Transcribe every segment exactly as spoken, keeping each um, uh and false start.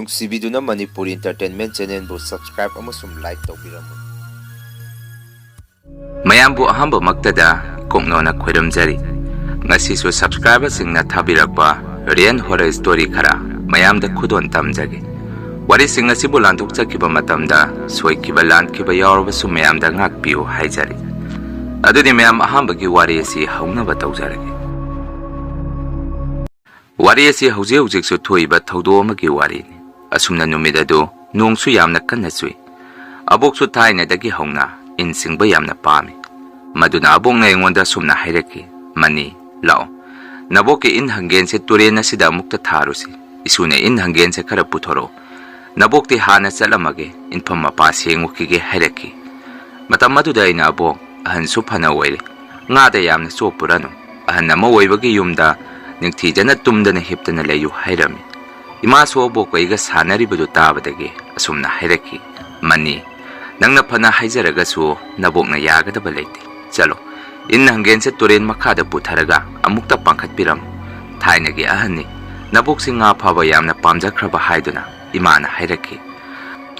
ꯅꯨꯡꯁꯤꯕꯤꯗꯨꯅ Manipuri Entertainment Channelꯕꯨ subscribe ꯑꯃꯁꯨꯡ like ꯇꯧꯕꯤꯔꯝꯃꯨ꯫ ꯃꯌꯥꯝꯕꯨ ꯑꯍꯥꯟꯕꯃꯛꯇꯗ ꯀꯣꯛꯅꯣꯅ ꯈꯣꯏꯔꯝꯖꯔꯤ꯫ ꯉꯁꯤꯁꯨ subscriberꯁꯤꯡꯅ ꯊꯥꯕꯤꯔꯛꯄ Real Horror Story ꯈꯔ ꯃꯌꯥꯝꯗ ꯈꯨꯗꯣꯜ ꯇꯝꯖꯒꯦ꯫ ꯋꯥꯔꯤꯁꯤꯡ ꯑꯁꯤꯕꯨ ꯂꯥꯟꯊꯣꯛꯆꯈꯤꯕ ꯃꯇꯝꯗ ꯁꯣꯏꯈꯤꯕ ꯂꯥꯟꯈꯤꯕ ꯌꯥꯎꯔꯕꯁꯨ ꯃꯌꯥꯝꯗ ꯉꯥꯛꯄꯤꯌꯨ ꯍꯥꯏꯖꯔꯤ꯫ ꯑꯗꯨꯗꯤ ꯃꯌꯥꯝ, ꯑꯍꯥꯟꯕꯒꯤ ꯋꯥꯔꯤ ꯑꯁꯤ ꯍꯧꯅꯕ ꯇꯧꯖꯔꯒꯦ꯫ ꯋꯥꯔꯤ ꯑꯁꯤ ꯍꯧꯖꯤꯛ ꯍꯧꯖꯤꯛꯁꯨ ꯊꯣꯛꯏꯕ ꯊꯧꯗꯣꯛ ꯑꯃꯒꯤ ꯋꯥꯔꯤꯅꯤ꯫ ꯑꯁꯨꯝꯅ ꯅꯨꯃꯤꯠ ꯑꯗꯨ ꯅꯣꯡꯁꯨ ꯌꯥꯝꯅ ꯀꯟꯅ ꯆꯨꯏ꯫ ꯑꯕꯣꯛꯁꯨ ꯊꯥꯏꯅꯗꯒꯤ ꯍꯧꯅ ꯏꯟ ꯆꯤꯡꯕ ꯌꯥꯝꯅ ꯄꯥꯝꯃꯤ꯫ ꯃꯗꯨꯅ ꯑꯕꯣꯛꯅ ꯑꯩꯉꯣꯟꯗ ꯑꯁꯨꯝꯅ ꯍꯥꯏꯔꯛꯈꯤ, "ꯃꯅꯤ, ꯂꯥꯛꯑꯣ, ꯅꯕꯣꯛꯀꯤ ꯏꯟ ꯍꯪꯒꯦꯟꯁꯦ ꯇꯨꯔꯦꯟ ꯑꯁꯤꯗ ꯑꯃꯨꯛꯇ ꯊꯥꯔꯨꯁꯤ꯫ ꯏꯁꯨꯅ ꯏꯟ ꯍꯪꯒꯦꯟꯁꯦ ꯈꯔ ꯄꯨꯊꯣꯔꯛꯑꯣ꯫ ꯅꯕꯣꯛꯇꯤ ꯍꯥꯟꯅ ꯆꯠꯂꯝꯃꯒꯦ, ꯏꯟꯐꯝ ꯃꯄꯥ ꯁꯦꯡꯉꯨꯈꯤꯒꯦ" ꯍꯥꯏꯔꯛꯈꯤ꯫ ꯃꯇꯝ ꯑꯗꯨꯗ ꯑꯩꯅ, "ꯑꯕꯣꯛ, ꯑꯍꯟꯁꯨ ꯐꯅ ꯑꯣꯏꯔꯦ, ꯉꯥꯗ ꯌꯥꯝꯅ ꯆꯣꯞꯄꯨꯔꯅꯨ꯫ ꯑꯍꯟ ꯑꯃ ꯑꯣꯏꯕꯒꯤ ꯌꯨꯝꯗ ꯅꯤꯡꯊꯤꯖꯅ ꯇꯨꯝꯗꯅ ꯍꯤꯞꯇꯅ ꯂꯩꯌꯨ" ꯍꯥꯏꯔꯝꯃꯤ꯫ ꯏꯃꯥꯁꯨ ꯑꯕꯣꯛꯀ ꯑꯩꯒ ꯁꯥꯟꯅꯔꯤꯕꯗꯨ ꯇꯥꯕꯗꯒꯤ ꯑꯁꯨꯝꯅ ꯍꯥꯏꯔꯛꯈꯤ, "ꯃꯅꯤ, ꯅꯪꯅ ꯐꯅ ꯍꯥꯏꯖꯔꯒꯁꯨ ꯅꯕꯣꯛꯅ ꯌꯥꯒꯗꯕ ꯂꯩꯇꯦ꯫ ꯆꯠꯂꯣ, ꯏꯟ ꯍꯪꯒꯦꯟꯁꯦ ꯇꯨꯔꯦꯟ ꯃꯈꯥꯗ ꯄꯨꯊꯔꯒ ꯑꯃꯨꯛꯇ ꯄꯥꯡꯈꯠꯄꯤꯔꯝꯃꯨ꯫ ꯊꯥꯏꯅꯒꯤ ꯑꯍꯟꯅꯤ, ꯅꯕꯣꯛꯁꯤ ꯉꯥ ꯐꯥꯕ ꯌꯥꯝꯅ ꯄꯥꯝꯖꯈ꯭ꯔꯕ" ꯍꯥꯏꯗꯨꯅ ꯏꯃꯥꯅ ꯍꯥꯏꯔꯛꯈꯤ꯫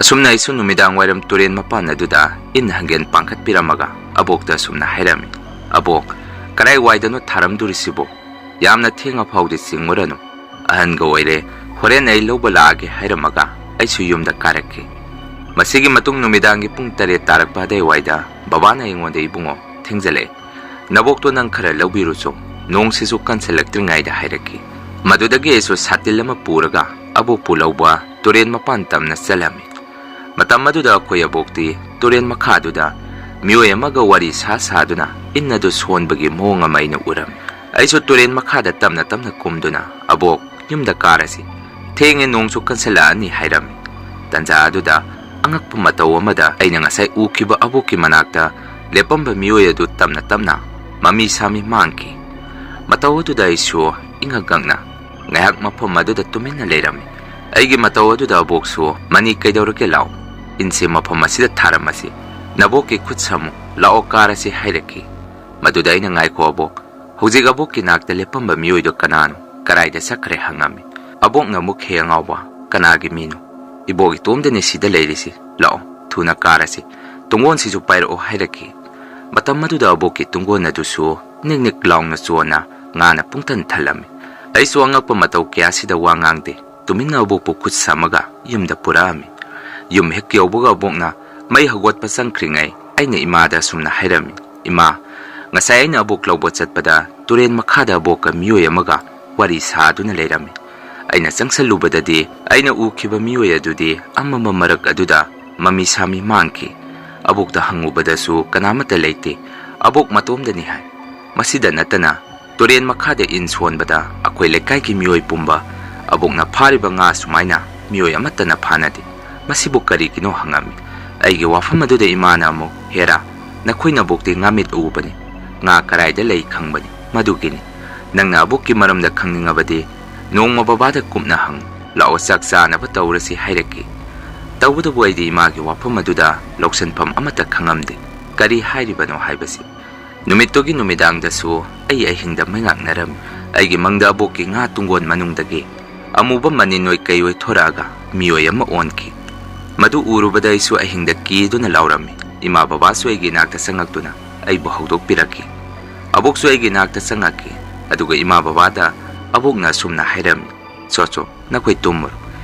ꯑꯁꯨꯝꯅ ꯑꯩꯁꯨ ꯅꯨꯃꯤꯗꯥꯡ ꯋꯥꯏꯔꯝ ꯇꯨꯔꯦꯟ ꯃꯄꯥꯟ ꯑꯗꯨꯗ ꯏꯟ ꯍꯪꯒꯦꯟ ꯄꯥꯡꯈꯠꯄꯤꯔꯝꯃꯒ ꯑꯕꯣꯛꯇ ꯑꯁꯨꯝꯅ ꯍꯥꯏꯔꯝꯃꯤ, "ꯑꯕꯣꯛ, ꯀꯗꯥꯏ ꯋꯥꯏꯗꯅꯣ ꯊꯥꯔꯝꯗꯣꯔꯤꯁꯤꯕꯣ? ꯌꯥꯝꯅ ꯊꯦꯡꯉ ꯐꯥꯎꯗꯤ ꯆꯤꯡꯉꯨꯔꯅꯨ꯫ ꯑꯍꯟꯒ ꯑꯣꯏꯔꯦ, ꯍꯣꯔꯦꯟ ꯑꯩ ꯂꯧꯕ ꯂꯥꯛꯑꯒꯦ" ꯍꯥꯏꯔꯝꯃꯒ ꯑꯩꯁꯨ ꯌꯨꯝꯗ ꯀꯥꯔꯛꯈꯤ꯫ ꯃꯁꯤꯒꯤ ꯃꯇꯨꯡ ꯅꯨꯃꯤꯗꯥꯡꯒꯤ ꯄꯨꯡ ꯇꯔꯦꯠ ꯇꯥꯔꯛꯄ ꯑꯗꯨꯋꯥꯏꯗ ꯕꯕꯥꯅ ꯑꯩꯉꯣꯟꯗ, "ꯏꯕꯨꯡꯉꯣ, ꯊꯦꯡꯖꯜꯂꯛꯑꯦ꯫ ꯅꯕꯣꯛꯇꯣ ꯅꯪ ꯈꯔ ꯂꯧꯕꯤꯔꯨꯆꯣ꯫ ꯅꯣꯡꯁꯤꯁꯨ ꯀꯟꯁꯤꯜꯂꯛꯇ꯭ꯔꯤꯉꯩꯗ" ꯍꯥꯏꯔꯛꯈꯤ꯫ ꯃꯗꯨꯗꯒꯤ ꯑꯩꯁꯨ ꯁꯥꯇꯤꯟ ꯑꯃ ꯄꯨꯔꯒ ꯑꯕꯣꯛꯄꯨ ꯂꯧꯕ ꯇꯨꯔꯦꯟ ꯃꯄꯥꯟ ꯇꯝꯅ ꯆꯠꯂꯝꯃꯤ꯫ ꯃꯇꯝ ꯑꯗꯨꯗ ꯑꯩꯈꯣꯏ ꯑꯕꯣꯛꯇꯤ ꯇꯨꯔꯦꯟ ꯃꯈꯥꯗꯨꯗ ꯃꯤꯑꯣꯏ ꯑꯃꯒ ꯋꯥꯔꯤ ꯁꯥ ꯁꯥꯗꯨꯅ ꯏꯟ ꯑꯗꯨ ꯁꯣꯟꯕꯒꯤ ꯃꯑꯣꯡ ꯑꯃ ꯑꯩꯅ ꯎꯔꯝꯃꯤ꯫ ꯑꯩꯁꯨ ꯇꯨꯔꯦꯟ ꯃꯈꯥꯗ ꯇꯞꯅ ꯇꯞꯅ ꯀꯨꯝꯗꯨꯅ, "ꯑꯕꯣꯛ, ꯌꯨꯝꯗ ꯀꯥꯔꯁꯤ꯫ ꯊꯦꯡꯉꯦ, ꯅꯣꯡꯁꯨ ꯀꯟꯁꯤꯜꯂꯛꯑꯅꯤ" ꯍꯥꯏꯔꯝꯃꯤ꯫ ꯇꯟꯖꯥ ꯑꯗꯨꯗ ꯑꯉꯛꯄ ꯃꯇꯧ ꯑꯃꯗ ꯑꯩꯅ ꯉꯁꯥꯏ ꯎꯈꯤꯕ ꯑꯕꯣꯛꯀꯤ ꯃꯅꯥꯛꯇ ꯂꯦꯞꯄꯝꯕ ꯃꯤꯑꯣꯏ ꯑꯗꯨ ꯇꯞꯅ ꯇꯞꯅ ꯃꯃꯤ ꯁꯥꯃꯤ ꯃꯥꯡꯈꯤ꯫ ꯃꯇꯧ ꯑꯗꯨꯗ ꯑꯩꯁꯨ ꯏꯉꯛ ꯉꯛꯅ ꯉꯥꯏꯍꯥꯛ ꯃꯐꯝ ꯑꯗꯨꯗ ꯇꯨꯃꯤꯟꯅ ꯂꯩꯔꯝꯃꯤ꯫ ꯑꯩꯒꯤ ꯃꯇꯧ ꯑꯗꯨꯗ ꯑꯕꯣꯛꯁꯨ, "ꯃꯅꯤ, ꯀꯩꯗꯧꯔꯒꯦ? ꯂꯥꯎ, ꯏꯟꯁꯦ ꯃꯐꯝ ꯑꯁꯤꯗ ꯊꯥꯔꯝꯃꯁꯤ꯫ ꯅꯕꯣꯛꯀꯤ ꯈꯨꯠ ꯁꯝꯃꯨ, ꯂꯥꯛꯑꯣ, ꯀꯥꯔꯁꯤ" ꯍꯥꯏꯔꯛꯈꯤ꯫ ꯃꯗꯨꯗ ꯑꯩꯅ, "ꯉꯥꯏꯈꯣ ꯑꯕꯣꯛ, ꯍꯧꯖꯤꯛ ꯑꯕꯣꯛꯀꯤ ꯅꯥꯛꯇ ꯂꯦꯞꯄꯝꯕ ꯃꯤꯑꯣꯏꯗꯣ ꯀꯅꯥꯅꯣ? ꯀꯔꯥꯏꯗ ꯆꯠꯈ꯭ꯔꯦ?" ꯍꯪꯉꯝꯃꯤ꯫ ꯑꯕꯣꯛꯅ ꯑꯃꯨꯛ, "ꯍꯦ ꯑꯉꯥꯎꯕ, "ꯀꯅꯥꯒꯤ ꯃꯤꯅꯣ?" "ꯏꯕꯣꯛ ꯏꯇꯣꯝꯗꯅꯦ ꯁꯤꯗ ꯂꯩꯔꯤꯁꯤ꯫ ꯂꯥꯛꯑꯣ, ꯊꯨꯅ ꯀꯥꯔꯁꯤ꯫ ꯇꯨꯡꯒꯣꯟꯁꯤꯁꯨ ꯄꯥꯏꯔꯛꯑꯣ" ꯍꯥꯏꯔꯛꯈꯤ꯫ ꯃꯇꯝ ꯑꯗꯨꯗ ꯑꯕꯣꯛꯀꯤ ꯇꯨꯡꯒꯣꯟ ꯑꯗꯨꯁꯨ ꯅꯤꯛ ꯅꯤꯛ ꯂꯥꯎꯅ ꯆꯣꯟꯅ ꯉꯥꯅ ꯄꯨꯡꯊꯟ ꯊꯜꯂꯝꯃꯤ꯫ ꯑꯩꯁꯨ ꯑꯉꯛꯄ ꯃꯇꯧ ꯀꯌꯥꯁꯤꯗ ꯋꯥ ꯉꯥꯡꯗꯦ꯫ ꯇꯨꯃꯤꯟꯅ ꯑꯕꯣꯛꯄꯨ ꯈꯨꯠ ꯁꯝꯃꯒ ꯌꯨꯝꯗ ꯄꯨꯔꯛꯑꯝꯃꯤ꯫ ꯌꯨꯝ ꯍꯦꯛ ꯌꯧꯕꯒ ꯑꯕꯣꯛꯅ ꯃꯩ ꯍꯧꯒꯠꯄ ꯆꯪꯈ꯭ꯔꯤꯉꯩ ꯑꯩꯅ ꯏꯃꯥꯗ ꯑꯁꯨꯝꯅ ꯍꯥꯏꯔꯝꯃꯤ, "ꯏꯃꯥ, ꯉꯁꯥꯏ ꯑꯩꯅ ꯑꯕꯣꯛ ꯂꯧꯕ ꯆꯠꯄꯗ ꯇꯨꯔꯦꯟ ꯃꯈꯥꯗ ꯑꯕꯣꯛꯀ ꯃꯤꯑꯣꯏ ꯑꯃꯒ ꯋꯥꯔꯤ ꯁꯥꯗꯨꯅ ꯂꯩꯔꯝꯃꯤ꯫ ꯑꯩꯅ ꯆꯪꯁꯜꯂꯨꯕꯗꯗꯤ ꯑꯩꯅ ꯎꯈꯤꯕ ꯃꯤꯑꯣꯏ ꯑꯗꯨꯗꯤ ꯑꯃꯝꯕ ꯃꯔꯛ ꯑꯗꯨꯗ ꯃꯃꯤ ꯁꯥꯃꯤ ꯃꯥꯡꯈꯤ꯫ ꯑꯕꯣꯛꯇ ꯍꯪꯉꯨꯕꯗꯁꯨ ꯀꯅꯥꯃꯠꯇ ꯂꯩꯇꯦ꯫ ꯑꯕꯣꯛ ꯃꯇꯣꯝꯗꯅꯤ ꯍꯥꯏ꯫ ꯃꯁꯤꯗ ꯅꯠꯇꯅ ꯇꯨꯔꯦꯟ ꯃꯈꯥꯗ ꯏꯟ ꯁꯣꯟꯕꯗ ꯑꯩꯈꯣꯏ ꯂꯩꯀꯥꯏꯒꯤ ꯃꯤꯑꯣꯏ ꯄꯨꯝꯕ ꯑꯕꯣꯛꯅ ꯐꯥꯔꯤꯕ ꯉꯥ ꯁꯨꯃꯥꯏꯅ ꯃꯤꯑꯣꯏ ꯑꯃꯠꯇꯅ ꯐꯥꯅꯗꯦ꯫ ꯃꯁꯤꯕꯨ ꯀꯔꯤꯒꯤꯅꯣ?" ꯍꯪꯉꯝꯃꯤ꯫ ꯑꯩꯒꯤ ꯋꯥꯐꯝ ꯑꯗꯨꯗ ꯏꯃꯥꯅ ꯑꯃꯨꯛ, "ꯍꯦꯔꯥ, ꯅꯈꯣꯏ ꯅꯕꯣꯛꯇꯤ ꯉꯥꯃꯤꯠ ꯎꯕꯅꯤ, ꯉꯥ ꯀꯔꯥꯏꯗ ꯂꯩ ꯈꯪꯕꯅꯤ, ꯃꯗꯨꯒꯤꯅꯤ꯫ ꯅꯪꯅ ꯑꯕꯣꯛꯀꯤ ꯃꯔꯝꯗ ꯈꯪꯅꯤꯡꯉꯕꯗꯤ ꯅꯣꯡꯃ ꯕꯕꯥꯗ ꯀꯨꯞꯅ ꯍꯪꯉꯨ꯫ ꯂꯥꯛꯑꯣ, ꯆꯥꯛ ꯆꯥꯅꯕ ꯇꯧꯔꯁꯤ" ꯍꯥꯏꯔꯛꯈꯤ꯫ ꯇꯧꯕꯇꯕꯨ ꯑꯩꯗꯤ ꯏꯃꯥꯒꯤ ꯋꯥꯐꯝ ꯑꯗꯨꯗ ꯂꯧꯁꯤꯟꯐꯝ ꯑꯃꯠꯇ ꯈꯪꯉꯝꯗꯦ꯫ ꯀꯔꯤ ꯍꯥꯏꯔꯤꯕꯅꯣ ꯍꯥꯏꯕꯁꯤ꯫ ꯅꯨꯃꯤꯠꯇꯨꯒꯤ ꯅꯨꯃꯤꯗꯥꯡꯗꯁꯨ ꯑꯩ ꯑꯍꯤꯡꯗ ꯃꯩꯉꯥꯛꯅꯔꯝꯃꯤ꯫ ꯑꯩꯒꯤ ꯃꯪꯗ ꯑꯕꯣꯛꯀꯤ ꯉꯥ ꯇꯨꯡꯒꯣꯟ ꯃꯅꯨꯡꯗꯒꯤ ꯑꯃꯨꯕ ꯃꯅꯤꯟ ꯑꯣꯏ ꯀꯩ ꯑꯣꯏ ꯊꯣꯔꯛꯑꯒ ꯃꯤꯑꯣꯏ ꯑꯃ ꯑꯣꯟꯈꯤ꯫ ꯃꯗꯨ ꯎꯔꯨꯕꯗ ꯑꯩꯁꯨ ꯑꯍꯤꯡꯗ ꯀꯤꯗꯨꯅ ꯂꯥꯎꯔꯝꯃꯤ꯫ ꯏꯃꯥ ꯕꯕꯥꯁꯨ ꯑꯩꯒꯤ ꯏꯅꯥꯛꯇ ꯆꯪꯉꯛꯇꯨꯅ ꯑꯩꯕꯨ ꯍꯧꯗꯣꯛꯄꯤꯔꯛꯈꯤ꯫ ꯑꯕꯣꯛꯁꯨ ꯑꯩꯒꯤ ꯏꯅꯥꯛꯇ ꯆꯪꯉꯛꯈꯤ꯫ ꯑꯗꯨꯒ ꯏꯃꯥ ꯕꯕꯥꯗ ꯑꯕꯣꯛꯅ ꯑꯁꯨꯝꯅ ꯍꯥꯏꯔꯝꯃꯤ, "ꯆꯣ ꯆꯣ, ꯅꯈꯣꯏ ꯇꯨꯝꯃꯨꯔꯣ꯫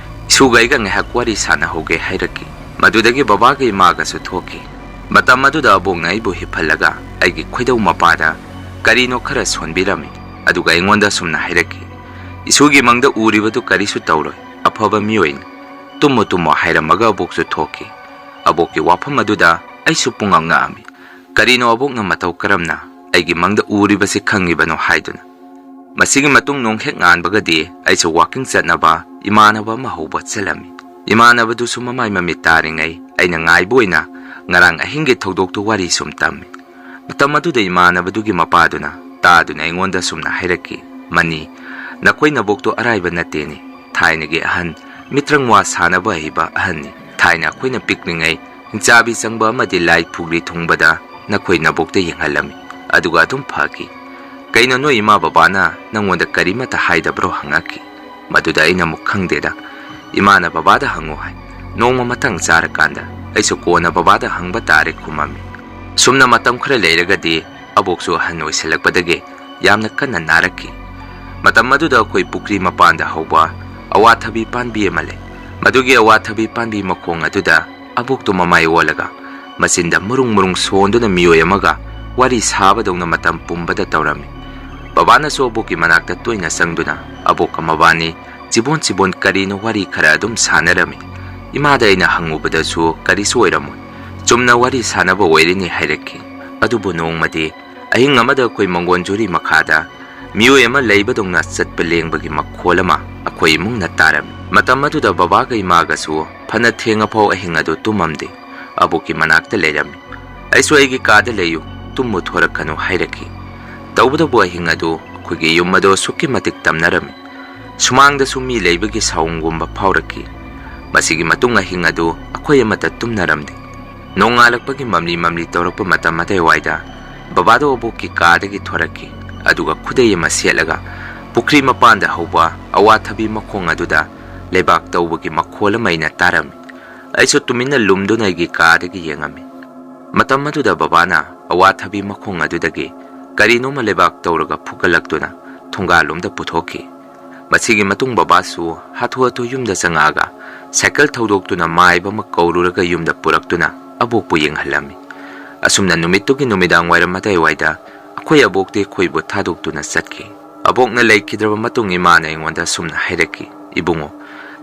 ꯏꯁꯨꯒ ꯑꯩꯒ ꯉꯥꯏꯍꯥꯛ ꯋꯥꯔꯤ ꯁꯥꯟꯅꯍꯧꯒꯦ" ꯍꯥꯏꯔꯛꯈꯤ꯫ ꯃꯗꯨꯗꯒꯤ ꯕꯕꯥꯒ ꯏꯃꯥꯒꯁꯨ ꯊꯣꯛꯈꯤ꯫ ꯃꯇꯝ ꯑꯗꯨꯗ ꯑꯕꯣꯛꯅ ꯑꯩꯕꯨ ꯍꯤꯞꯍꯜꯂꯒ ꯑꯩꯒꯤ ꯈꯣꯏꯗꯧ ꯃꯄꯥꯗ ꯀꯔꯤꯅꯣ ꯈꯔ ꯁꯣꯟꯕꯤꯔꯝꯃꯤ꯫ ꯑꯗꯨꯒ ꯑꯩꯉꯣꯟꯗ ꯑꯁꯨꯝꯅ ꯍꯥꯏꯔꯛꯈꯤ, "ꯏꯁꯨꯒꯤ ꯃꯪꯗ ꯎꯔꯤꯕꯗꯨ ꯀꯔꯤꯁꯨ ꯇꯧꯔꯣꯏ, ꯑꯐꯕ ꯃꯤꯑꯣꯏꯅꯤ꯫ ꯇꯨꯝꯃꯨ ꯇꯨꯝꯃꯨ" ꯍꯥꯏꯔꯝꯃꯒ ꯑꯕꯣꯛꯁꯨ ꯊꯣꯛꯈꯤ꯫ ꯑꯕꯣꯛꯀꯤ ꯋꯥꯐꯝ ꯑꯗꯨꯗ ꯑꯩꯁꯨ ꯄꯨꯡꯉꯛ ꯉꯛꯑꯝꯃꯤ꯫ ꯀꯔꯤꯅꯣ ꯑꯕꯣꯛꯅ ꯃꯇꯧ ꯀꯔꯝꯅ ꯑꯩꯒꯤ ꯃꯪꯗ ꯎꯔꯤꯕꯁꯤ ꯈꯪꯉꯤꯕꯅꯣ ꯍꯥꯏꯗꯨꯅ꯫ ꯃꯁꯤꯒꯤ ꯃꯇꯨꯡ ꯅꯣꯡ ꯍꯦꯛ ꯉꯥꯟꯕꯒꯗꯤ ꯑꯩꯁꯨ ꯋꯥꯀꯤꯡ ꯆꯠꯅꯕ ꯏꯃꯥꯟꯅꯕ ꯑꯃ ꯍꯧꯕ ꯆꯠꯂꯝꯃꯤ꯫ ꯏꯃꯥꯟꯅꯕꯗꯨꯁꯨ ꯃꯃꯥꯏ ꯃꯃꯤꯠ ꯇꯥꯔꯤꯉꯩ ꯑꯩꯅ ꯉꯥꯏꯕ ꯑꯣꯏꯅ ꯉꯔꯥꯡ ꯑꯍꯤꯡꯒꯤ ꯊꯧꯗꯣꯛꯇꯨ ꯋꯥꯔꯤ ꯁꯨꯝ ꯇꯝꯃꯤ꯫ ꯃꯇꯝ ꯑꯗꯨꯗ ꯏꯃꯥꯟꯅꯕꯗꯨꯒꯤ ꯃꯄꯥꯗꯨꯅ ꯇꯥꯗꯨꯅ ꯑꯩꯉꯣꯟꯗ ꯁꯨꯝꯅ ꯍꯥꯏꯔꯛꯈꯤ, "ꯃꯅꯤ, ꯅꯈꯣꯏ ꯅꯕꯣꯛꯇꯣ ꯑꯔꯥꯏꯕ ꯅꯠꯇꯦꯅꯦ꯫ ꯊꯥꯏꯅꯒꯤ ꯑꯍꯟ, ꯃꯤꯇ꯭ꯔꯪ ꯋꯥ ꯁꯥꯟꯅꯕ ꯍꯩꯕ ꯑꯍꯟꯅꯤ꯫ ꯊꯥꯏꯅ ꯑꯩꯈꯣꯏꯅ ꯄꯤꯛꯂꯤꯉꯩ ꯍꯤꯡꯆꯥꯕꯤ ꯆꯪꯕ ꯑꯃꯗꯤ ꯂꯥꯏ ꯐꯨꯒ꯭ꯔꯤ ꯊꯨꯡꯕꯗ ꯅꯈꯣꯏ ꯅꯕꯣꯛꯇ ꯌꯦꯡꯍꯜꯂꯝꯃꯤ꯫ ꯑꯗꯨꯒ ꯑꯗꯨꯝ ꯐꯈꯤ꯫ ꯀꯩꯅꯣ, ꯅꯣꯏ ꯏꯃꯥ ꯕꯕꯥꯅ ꯅꯪꯉꯣꯟꯗ ꯀꯔꯤꯃꯠꯇ ꯍꯥꯏꯗꯕ꯭ꯔꯣ?" ꯍꯪꯉꯛꯈꯤ꯫ ꯃꯗꯨꯗ ꯑꯩꯅ ꯑꯃꯨꯛ, "ꯈꯪꯗꯦꯗ, "ꯏꯃꯥꯅ ꯕꯕꯥꯗ ꯍꯪꯉꯨ ꯍꯥꯏ꯫ ꯅꯣꯡꯃ ꯃꯇꯥꯡ ꯆꯥꯔꯀꯥꯟꯗ ꯑꯩꯁꯨ ꯀꯣꯟꯅ ꯕꯕꯥꯗ ꯍꯪꯕ ꯇꯥꯔꯦ" ꯈꯨꯝꯃꯝꯃꯤ꯫ ꯁꯨꯝꯅ ꯃꯇꯝ ꯈꯔ ꯂꯩꯔꯒꯗꯤ ꯑꯕꯣꯛꯁꯨ ꯑꯍꯟ ꯑꯣꯏꯁꯤꯜꯂꯛꯄꯗꯒꯤ ꯌꯥꯝꯅ ꯀꯟꯅ ꯅꯥꯔꯛꯈꯤ꯫ ꯃꯇꯝ ꯑꯗꯨꯗ ꯑꯩꯈꯣꯏ ꯄꯨꯈ꯭ꯔꯤ ꯃꯄꯥꯟꯗ ꯍꯧꯕ ꯑꯋꯥꯊꯕꯤ ꯄꯥꯝꯕꯤ ꯑꯃ ꯂꯩ꯫ ꯃꯗꯨꯒꯤ ꯑꯋꯥꯊꯕꯤ ꯄꯥꯝꯕꯤ ꯃꯈꯣꯡ ꯑꯗꯨꯗ ꯑꯕꯣꯛꯇꯨ ꯃꯃꯥꯏ ꯑꯣꯜꯂꯒ ꯃꯆꯤꯟꯗ ꯃꯨꯔꯨꯡ ꯃꯨꯔꯨꯡ ꯁꯣꯟꯗꯨꯅ ꯃꯤꯑꯣꯏ ꯑꯃꯒ ꯋꯥꯔꯤ ꯁꯥꯕꯗꯧꯅ ꯃꯇꯝ ꯄꯨꯝꯕꯗ ꯇꯧꯔꯝꯃꯤ꯫ ꯕꯕꯥꯅꯁꯨ ꯑꯕꯣꯛꯀꯤ ꯃꯅꯥꯛꯇ ꯇꯣꯏꯅ ꯆꯪꯗꯨꯅ ꯑꯕꯣꯛꯀ ꯃꯕꯥꯅꯤ ꯆꯤꯕꯣꯟ ꯆꯤꯕꯣꯟ ꯀꯔꯤꯅꯣ ꯋꯥꯔꯤ ꯈꯔ ꯑꯗꯨꯝ ꯁꯥꯟꯅꯔꯝꯃꯤ꯫ ꯏꯃꯥꯗ ꯑꯩꯅ ꯍꯪꯉꯨꯕꯗꯁꯨ ꯀꯔꯤꯁꯨ ꯑꯣꯏꯔꯝꯃꯣꯏ, ꯆꯨꯝꯅ ꯋꯥꯔꯤ ꯁꯥꯟꯅꯕ ꯑꯣꯏꯔꯤꯅꯤ ꯍꯥꯏꯔꯛꯈꯤ꯫ ꯑꯗꯨꯕꯨ ꯅꯣꯡꯃꯗꯤ ꯑꯍꯤꯡ ꯑꯃꯗ ꯑꯩꯈꯣꯏ ꯃꯪꯒꯣꯟ ꯖꯨꯔꯤ ꯃꯈꯥꯗ ꯃꯤꯑꯣꯏ ꯑꯃ ꯂꯩꯕꯗꯧꯅ ꯆꯠꯄ ꯂꯦꯡꯕꯒꯤ ꯃꯈꯣꯜ ꯑꯃ ꯑꯩꯈꯣꯏ ꯏꯃꯨꯡꯅ ꯇꯥꯔꯝꯃꯤ꯫ ꯃꯇꯝ ꯑꯗꯨꯗ ꯕꯕꯥꯒ ꯏꯃꯥꯒꯁꯨ ꯐꯅ ꯊꯦꯡꯉꯐꯥꯎ ꯑꯍꯤꯡ ꯑꯗꯨ ꯇꯨꯝꯃꯝꯗꯦ꯫ ꯑꯕꯣꯛꯀꯤ ꯃꯅꯥꯛꯇ ꯂꯩꯔꯝꯃꯤ꯫ ꯑꯩꯁꯨ "ꯑꯩꯒꯤ ꯀꯥꯗ ꯂꯩꯌꯨ, ꯇꯨꯝꯃꯨ ꯊꯣꯔꯛꯀꯅꯨ" ꯍꯥꯏꯔꯛꯈꯤ꯫ ꯇꯧꯕꯇꯕꯨ ꯑꯍꯤꯡ ꯑꯗꯨ ꯑꯩꯈꯣꯏꯒꯤ ꯌꯨꯝ ꯑꯗꯨ ꯑꯁꯨꯛꯀꯤ ꯃꯇꯤꯛ ꯇꯝꯅꯔꯝꯃꯤ꯫ ꯁꯨꯃꯥꯡꯗꯁꯨ ꯃꯤ ꯂꯩꯕꯒꯤ ꯁꯥꯎꯝꯒꯨꯝꯕ ꯐꯥꯎꯔꯛꯈꯤ꯫ ꯃꯁꯤꯒꯤ ꯃꯇꯨꯡ ꯑꯍꯤꯡ ꯑꯗꯨ ꯑꯩꯈꯣꯏ ꯑꯃꯠꯇ ꯇꯨꯝꯅꯔꯝꯗꯦ꯫ ꯅꯣꯡꯉꯥꯜꯂꯛꯄꯒꯤ ꯃꯝꯂꯤ ꯃꯝꯂꯤ ꯇꯧꯔꯛꯄ ꯃꯇꯝ ꯑꯗꯨꯋꯥꯏꯗ ꯕꯕꯥꯗꯣ ꯑꯕꯣꯛꯀꯤ ꯀꯥꯗꯒꯤ ꯊꯣꯔꯛꯈꯤ꯫ ꯑꯗꯨꯒ ꯈꯨꯗꯩ ꯑꯃ ꯁꯦꯠꯂꯒ ꯄꯨꯈ꯭ꯔꯤ ꯃꯄꯥꯟꯗ ꯍꯧꯕ ꯑꯋꯥꯊꯕꯤ ꯃꯈꯣꯡ ꯑꯗꯨꯗ ꯂꯩꯕꯥꯛ ꯇꯧꯕꯒꯤ ꯃꯈꯣꯜ ꯑꯃ ꯑꯩꯅ ꯇꯥꯔꯝꯃꯤ꯫ ꯑꯩꯁꯨ ꯇꯨꯃꯤꯟꯅ ꯂꯨꯝꯗꯨꯅ ꯑꯩꯒꯤ ꯀꯥꯗꯒꯤ ꯌꯦꯡꯉꯝꯃꯤ꯫ ꯃꯇꯝ ꯑꯗꯨꯗ ꯕꯕꯥꯅ ꯑꯋꯥꯊꯕꯤ ꯃꯈꯣꯡ ꯑꯗꯨꯗꯒꯤ ꯀꯔꯤꯅꯣꯃ ꯂꯩꯕꯥꯛ ꯇꯧꯔꯒ ꯐꯨꯒꯠꯂꯛꯇꯨꯅ ꯊꯣꯡꯒꯥꯜꯂꯣꯝꯗ ꯄꯨꯊꯣꯛꯈꯤ꯫ ꯃꯁꯤꯒꯤ ꯃꯇꯨꯡ ꯕꯕꯥꯁꯨ ꯍꯥꯊꯨ ꯍꯥꯊꯨ ꯌꯨꯝꯗ ꯆꯪꯉꯛꯑꯒ ꯁꯥꯏꯀꯜ ꯊꯧꯗꯣꯛꯇꯨꯅ ꯃꯥꯏꯕ ꯑꯃ ꯀꯧꯔꯨꯔꯒ ꯌꯨꯝꯗ ꯄꯨꯔꯛꯇꯨꯅ ꯑꯕꯣꯛꯄꯨ ꯌꯦꯡꯍꯜꯂꯝꯃꯤ꯫ ꯑꯁꯨꯝꯅ ꯅꯨꯃꯤꯠꯇꯨꯒꯤ ꯅꯨꯃꯤꯗꯥꯡ ꯋꯥꯏꯔꯝ ꯑꯗꯥꯏꯋꯥꯏꯗ ꯑꯩꯈꯣꯏ ꯑꯕꯣꯛꯇꯤ ꯑꯩꯈꯣꯏꯕꯨ ꯊꯥꯗꯣꯛꯇꯨꯅ ꯆꯠꯈꯤ꯫ ꯑꯕꯣꯛꯅ ꯂꯩꯈꯤꯗ꯭ꯔꯕ ꯃꯇꯨꯡ ꯏꯃꯥꯅ ꯑꯩꯉꯣꯟꯗ ꯑꯁꯨꯝꯅ ꯍꯥꯏꯔꯛꯈꯤ, "ꯏꯕꯨꯡꯉꯣ,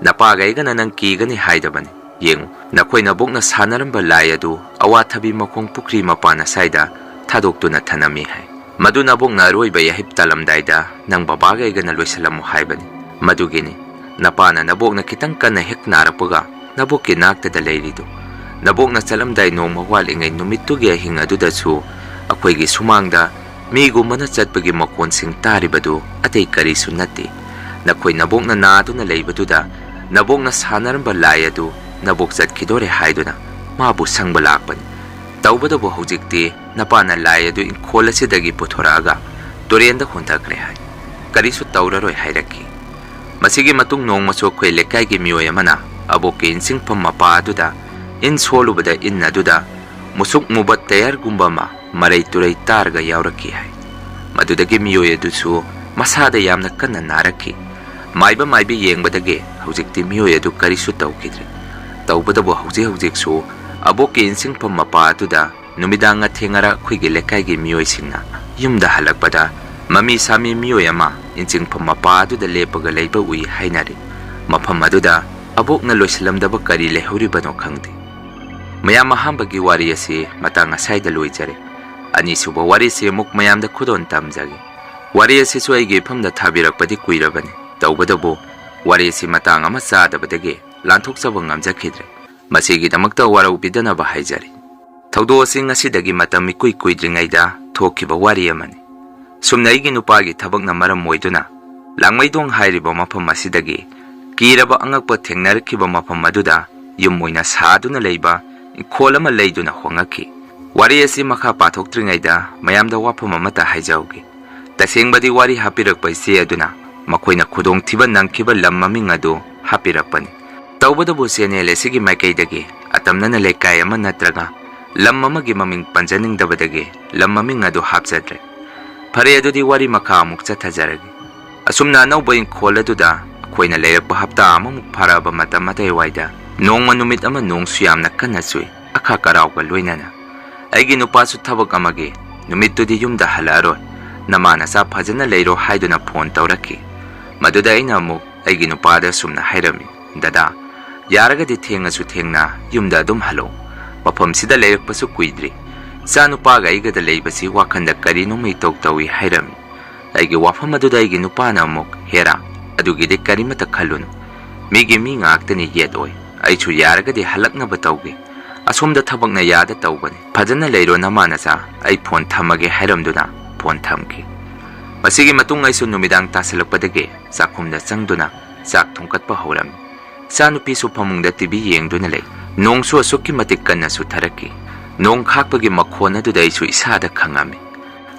ꯅꯄꯥꯒ ꯑꯩꯒꯅ ꯅꯪ ꯀꯤꯒꯅꯤ ꯍꯥꯏꯗꯕꯅꯤ꯫ ꯌꯦꯡꯉꯨ, ꯅꯈꯣꯏ ꯅꯕꯣꯛꯅ ꯁꯥꯟꯅꯔꯝꯕ ꯂꯥꯏ ꯑꯗꯨ ꯑꯋꯥꯊꯕꯤ ꯃꯈꯣꯡ ꯄꯨꯈ꯭ꯔꯤ ꯃꯄꯥꯟ ꯑꯁꯥꯏꯗ ꯊꯥꯗꯣꯛꯇꯨꯅ ꯊꯅꯝꯃꯤ ꯍꯥꯏ꯫ ꯃꯗꯨ ꯅꯕꯣꯛꯅ ꯑꯔꯣꯏꯕ ꯌꯥꯍꯤꯞ ꯇꯥꯜꯂꯝꯗꯥꯏꯗ ꯅꯪ ꯕꯕꯥꯒ ꯑꯩꯒꯅ ꯂꯣꯏꯁꯤꯜꯂꯝꯃꯨ ꯍꯥꯏꯕꯅꯤ꯫ ꯃꯗꯨꯒꯤꯅꯤ ꯅꯄꯥꯅ ꯅꯕꯣꯛꯅ ꯈꯤꯇꯪ ꯀꯟꯅ ꯍꯦꯛ ꯅꯥꯔꯛꯄꯒ ꯅꯕꯣꯛꯀꯤ ꯅꯥꯛꯇꯗ ꯂꯩꯔꯤꯗꯨ꯫ ꯅꯕꯣꯛꯅ ꯆꯠꯂꯝꯗꯥꯏ ꯅꯣꯡꯃ ꯋꯥꯠꯂꯤꯉꯩ ꯅꯨꯃꯤꯠꯇꯨꯒꯤ ꯑꯍꯤꯡ ꯑꯗꯨꯗꯁꯨ ꯑꯩꯈꯣꯏꯒꯤ ꯁꯨꯃꯥꯡꯗ ꯃꯤꯒꯨꯝꯕꯅ ꯆꯠꯄꯒꯤ ꯃꯈꯣꯟꯁꯤꯡ ꯇꯥꯔꯤꯕꯗꯨ ꯑꯇꯩ ꯀꯔꯤꯁꯨ ꯅꯠꯇꯦ꯫ ꯅꯈꯣꯏ ꯅꯕꯣꯛꯅ ꯅꯥꯗꯨꯅ ꯂꯩꯕꯗꯨꯗ ꯅꯕꯣꯛꯅ ꯁꯥꯟꯅꯔꯝꯕ ꯂꯥꯏ ꯑꯗꯨ ꯅꯕꯣꯛ ꯆꯠꯈꯤꯗꯣꯔꯦ ꯍꯥꯏꯗꯨꯅ ꯃꯥꯕꯨ ꯁꯪꯕ ꯂꯥꯛꯄꯅꯤ꯫ ꯇꯧꯕꯇꯕꯨ ꯍꯧꯖꯤꯛꯇꯤ ꯅꯄꯥꯅ ꯂꯥꯏ ꯑꯗꯨ ꯏꯪꯈꯣꯜ ꯑꯁꯤꯗꯒꯤ ꯄꯨꯊꯣꯔꯛꯑꯒ ꯇꯨꯔꯦꯟꯗ ꯍꯨꯟꯊꯈ꯭ꯔꯦ ꯍꯥꯏ꯫ ꯀꯔꯤꯁꯨ ꯇꯧꯔꯔꯣꯏ ꯍꯥꯏꯔꯛꯈꯤ"꯫ ꯑꯁꯤꯒꯤ ꯃꯇꯨꯡ ꯅꯣꯡꯃꯁꯨ ꯑꯩꯈꯣꯏ ꯂꯩꯀꯥꯏꯒꯤ ꯃꯤꯑꯣꯏ ꯑꯃꯅ ꯑꯕꯣꯛꯀꯤ ꯏꯟꯁꯤꯡꯐꯝ ꯃꯄꯥ ꯑꯗꯨꯗ ꯏꯟ ꯁꯣꯜꯂꯨꯕꯗ ꯏꯟ ꯑꯗꯨꯗ ꯃꯨꯁꯨꯛ ꯃꯨꯕ ꯇꯌꯥꯔꯒꯨꯝꯕ ꯑꯃ ꯃꯔꯩ ꯇꯨꯔꯩ ꯇꯥꯔꯒ ꯌꯥꯎꯔꯛꯈꯤ ꯍꯥꯏ꯫ ꯃꯗꯨꯗꯒꯤ ꯃꯤꯑꯣꯏ ꯑꯗꯨꯁꯨ ꯃꯁꯥꯗ ꯌꯥꯝꯅ ꯀꯟꯅ ꯅꯥꯔꯛꯈꯤ꯫ ꯃꯥꯏꯕ ꯃꯥꯏꯕꯤ ꯌꯦꯡꯕꯗꯒꯤ ꯍꯧꯖꯤꯛꯇꯤ ꯃꯤꯑꯣꯏ ꯑꯗꯨ ꯀꯔꯤꯁꯨ ꯇꯧꯈꯤꯗ꯭ꯔꯦ꯫ ꯇꯧꯕꯇꯕꯨ ꯍꯧꯖꯤꯛ ꯍꯧꯖꯤꯛꯁꯨ ꯑꯕꯣꯛꯀꯤ ꯏꯟꯁꯤꯡꯐꯝ ꯃꯄꯥ ꯑꯗꯨꯗ ꯅꯨꯃꯤꯗꯥꯡ ꯑꯊꯦꯡ ꯑꯔꯥꯛ ꯑꯩꯈꯣꯏꯒꯤ ꯂꯩꯀꯥꯏꯒꯤ ꯃꯤꯑꯣꯏꯁꯤꯡꯅ ꯌꯨꯝꯗ ꯍꯜꯂꯛꯄꯗ ꯃꯃꯤ ꯁꯥꯃꯤ ꯃꯤꯑꯣꯏ ꯑꯃ ꯏꯟꯁꯤꯡꯐꯝ ꯃꯄꯥ ꯑꯗꯨꯗ ꯂꯦꯞꯄꯒ ꯂꯩꯕ ꯎꯏ ꯍꯥꯏꯅꯔꯤ꯫ ꯃꯐꯝ ꯑꯗꯨꯗ ꯑꯕꯣꯛꯅ ꯂꯣꯏꯁꯤꯜꯂꯝꯗꯕ ꯀꯔꯤ ꯂꯩꯍꯧꯔꯤꯕꯅꯣ ꯈꯪꯗꯦ꯫ ꯃꯌꯥꯝ, ꯑꯍꯥꯟꯕꯒꯤ ꯋꯥꯔꯤ ꯑꯁꯤ ꯃꯇꯥꯡ ꯑꯁꯥꯏꯗ ꯂꯣꯏꯖꯔꯦ꯫ ꯑꯅꯤꯁꯨꯕ ꯋꯥꯔꯤꯁꯤ ꯑꯃꯨꯛ ꯃꯌꯥꯝꯗ ꯈꯨꯗꯣꯜ ꯇꯝꯖꯒꯦ꯫ ꯋꯥꯔꯤ ꯑꯁꯤꯁꯨ ꯑꯩꯒꯤ ꯏꯐꯝꯗ ꯊꯥꯕꯤꯔꯛꯄꯗꯤ ꯀꯨꯏꯔꯕꯅꯤ꯫ ꯇꯧꯕꯇꯕꯨ ꯋꯥꯔꯤ ꯑꯁꯤ ꯃꯇꯥꯡ ꯑꯃ ꯆꯥꯗꯕꯗꯒꯤ ꯂꯥꯟꯊꯣꯛꯆꯕ ꯉꯝꯖꯈꯤꯗ꯭ꯔꯦ꯫ ꯃꯁꯤꯒꯤꯗꯃꯛꯇ ꯋꯥꯔꯧꯕꯤꯗꯅꯕ ꯍꯥꯏꯖꯔꯤ꯫ ꯊꯧꯗꯣꯛ ꯑꯁꯤ ꯉꯁꯤꯗꯒꯤ ꯃꯇꯝ ꯏꯀꯨꯏ ꯀꯨꯏꯗ꯭ꯔꯤꯉꯩꯗ ꯊꯣꯛꯈꯤꯕ ꯋꯥꯔꯤ ꯑꯃꯅꯤ꯫ ꯁꯨꯝꯅ ꯑꯩꯒꯤ ꯅꯨꯄꯥꯒꯤ ꯊꯕꯛꯅ ꯃꯔꯝ ꯑꯣꯏꯗꯨꯅ ꯂꯥꯡꯃꯩꯗꯣꯡ ꯍꯥꯏꯔꯤꯕ ꯃꯐꯝ ꯑꯁꯤꯗꯒꯤ ꯀꯤꯔꯕ ꯑꯉꯛꯄ ꯊꯦꯡꯅꯔꯛꯈꯤꯕ ꯃꯐꯝ ꯑꯗꯨꯗ ꯌꯨꯝ ꯑꯣꯏꯅ ꯁꯥꯗꯨꯅ ꯂꯩꯕ ꯏꯪꯈꯣꯜ ꯑꯃ ꯂꯩꯗꯨꯅ ꯍꯣꯡꯉꯛꯈꯤ꯫ ꯋꯥꯔꯤ ꯑꯁꯤ ꯃꯈꯥ ꯄꯥꯊꯣꯛꯇ꯭ꯔꯤꯉꯩꯗ ꯃꯌꯥꯝꯗ ꯋꯥꯐꯝ ꯑꯃꯇ ꯍꯥꯏꯖꯍꯧꯒꯦ꯫ ꯇꯁꯦꯡꯕꯗꯤ ꯋꯥꯔꯤ ꯍꯥꯞꯄꯤꯔꯛꯄ ꯏꯆꯦ ꯑꯗꯨꯅ ꯃꯈꯣꯏꯅ ꯈꯨꯗꯣꯡꯊꯤꯕ ꯅꯪꯈꯤꯕ ꯂꯝ ꯃꯃꯤꯡ ꯑꯗꯨ ꯍꯥꯞꯄꯤꯔꯛꯄꯅꯤ꯫ ꯇꯧꯕꯇꯕꯨ ꯆꯦꯅꯦꯜ ꯑꯁꯤꯒꯤ ꯃꯥꯏꯀꯩꯗꯒꯤ ꯑꯇꯝꯅꯅ ꯂꯩꯀꯥꯏ ꯑꯃ ꯅꯠꯇ꯭ꯔꯒ ꯂꯝ ꯑꯃꯒꯤ ꯃꯃꯤꯡ ꯄꯟꯖꯅꯤꯡꯗꯕꯗꯒꯤ ꯂꯝ ꯃꯃꯤꯡ ꯑꯗꯨ ꯍꯥꯞꯆꯗ꯭ꯔꯦ꯫ ꯐꯔꯦ, ꯑꯗꯨꯗꯤ ꯋꯥꯔꯤ ꯃꯈꯥ ꯑꯃꯨꯛ ꯆꯠꯊꯖꯔꯒꯦ꯫ ꯑꯁꯨꯝꯅ ꯑꯅꯧꯕ ꯏꯪꯈꯣꯜ ꯑꯗꯨꯗ ꯑꯩꯈꯣꯏꯅ ꯂꯩꯔꯛꯄ ꯍꯞꯇꯥ ꯑꯃꯃꯨꯛ ꯐꯥꯔꯛꯑꯕ ꯃꯇꯝ ꯑꯗꯨꯋꯥꯏꯗ ꯅꯣꯡꯃ ꯅꯨꯃꯤꯠ ꯑꯃ ꯅꯣꯡꯁꯨ ꯌꯥꯝꯅ ꯀꯟꯅ ꯆꯨꯏ, ꯑꯈꯥꯛ ꯑꯔꯥꯎꯒ ꯂꯣꯏꯅꯅ꯫ ꯑꯩꯒꯤ ꯅꯨꯄꯥꯁꯨ ꯊꯕꯛ ꯑꯃꯒꯤ ꯅꯨꯃꯤꯠꯇꯨꯗꯤ ꯌꯨꯝꯗ ꯍꯜꯂꯛꯑꯔꯣꯏ, ꯅꯃꯥ ꯅꯆꯥ ꯐꯖꯅ ꯂꯩꯔꯣ ꯍꯥꯏꯗꯨꯅ ꯐꯣꯟ ꯇꯧꯔꯛꯈꯤ꯫ ꯃꯗꯨꯗ ꯑꯩꯅ ꯑꯃꯨꯛ ꯑꯩꯒꯤ ꯅꯨꯄꯥꯗ ꯁꯨꯝꯅ ꯍꯥꯏꯔꯝꯃꯤ, "ꯗꯗꯥ, ꯌꯥꯔꯒꯗꯤ ꯊꯦꯡꯉꯁꯨ ꯊꯦꯡꯅ ꯌꯨꯝꯗ ꯑꯗꯨꯝ ꯍꯜꯂꯣ꯫ ꯃꯐꯝꯁꯤꯗ ꯂꯩꯔꯛꯄꯁꯨ ꯀꯨꯏꯗ꯭ꯔꯤ꯫ ꯏꯆꯥ ꯅꯨꯄꯥꯒ ꯑꯩꯒꯗ ꯂꯩꯕꯁꯤ ꯋꯥꯈꯜꯗ ꯀꯔꯤꯅꯣꯝꯃ ꯏꯇꯧ ꯇꯧꯏ" ꯍꯥꯏꯔꯝꯃꯤ꯫ ꯑꯩꯒꯤ ꯋꯥꯐꯝ ꯑꯗꯨꯗ ꯑꯩꯒꯤ ꯅꯨꯄꯥꯅ ꯑꯃꯨꯛ, "ꯍꯦꯔꯥ, ꯑꯗꯨꯒꯤꯗꯤ ꯀꯔꯤꯃꯇ ꯈꯜꯂꯨꯅꯨ꯫ ꯃꯤꯒꯤ ꯃꯤ ꯉꯥꯛꯇꯅꯤ ꯌꯦꯠ ꯑꯣꯏ꯫ ꯑꯩꯁꯨ ꯌꯥꯔꯒꯗꯤ ꯍꯜꯂꯛꯅꯕ ꯇꯧꯒꯦ꯫ ꯑꯁꯣꯝꯗ ꯊꯕꯛꯅ ꯌꯥꯗ ꯇꯧꯕꯅꯤ꯫ ꯐꯖꯅ ꯂꯩꯔꯣ ꯅꯃꯥ ꯅꯆꯥ, ꯑꯩ ꯐꯣꯟ ꯊꯝꯃꯒꯦ" ꯍꯥꯏꯔꯝꯗꯨꯅ ꯐꯣꯟ ꯊꯝꯈꯤ꯫ ꯃꯁꯤꯒꯤ ꯃꯇꯨꯡ ꯑꯩꯁꯨ ꯅꯨꯃꯤꯗꯥꯡ ꯇꯥꯁꯤꯜꯂꯛꯄꯗꯒꯤ ꯆꯥꯛꯈꯨꯝꯗ ꯆꯪꯗꯨꯅ ꯆꯥꯛ ꯊꯣꯡꯀꯠꯄ ꯍꯧꯔꯝꯃꯤ꯫ ꯏꯆꯥꯅꯨꯄꯤꯁꯨ ꯐꯃꯨꯡꯗ ꯇꯤꯚꯤ ꯌꯦꯡꯗꯨꯅ ꯂꯩ꯫ ꯅꯣꯡꯁꯨ ꯑꯁꯨꯛꯀꯤ ꯃꯇꯤꯛ ꯀꯟꯅ ꯆꯨꯊꯔꯛꯈꯤ꯫ ꯅꯣꯡ ꯈꯥꯛꯄꯒꯤ ꯃꯈꯣꯟ ꯑꯗꯨꯗ ꯑꯩꯁꯨ ꯏꯁꯥꯗ ꯈꯪꯉꯝꯃꯤ꯫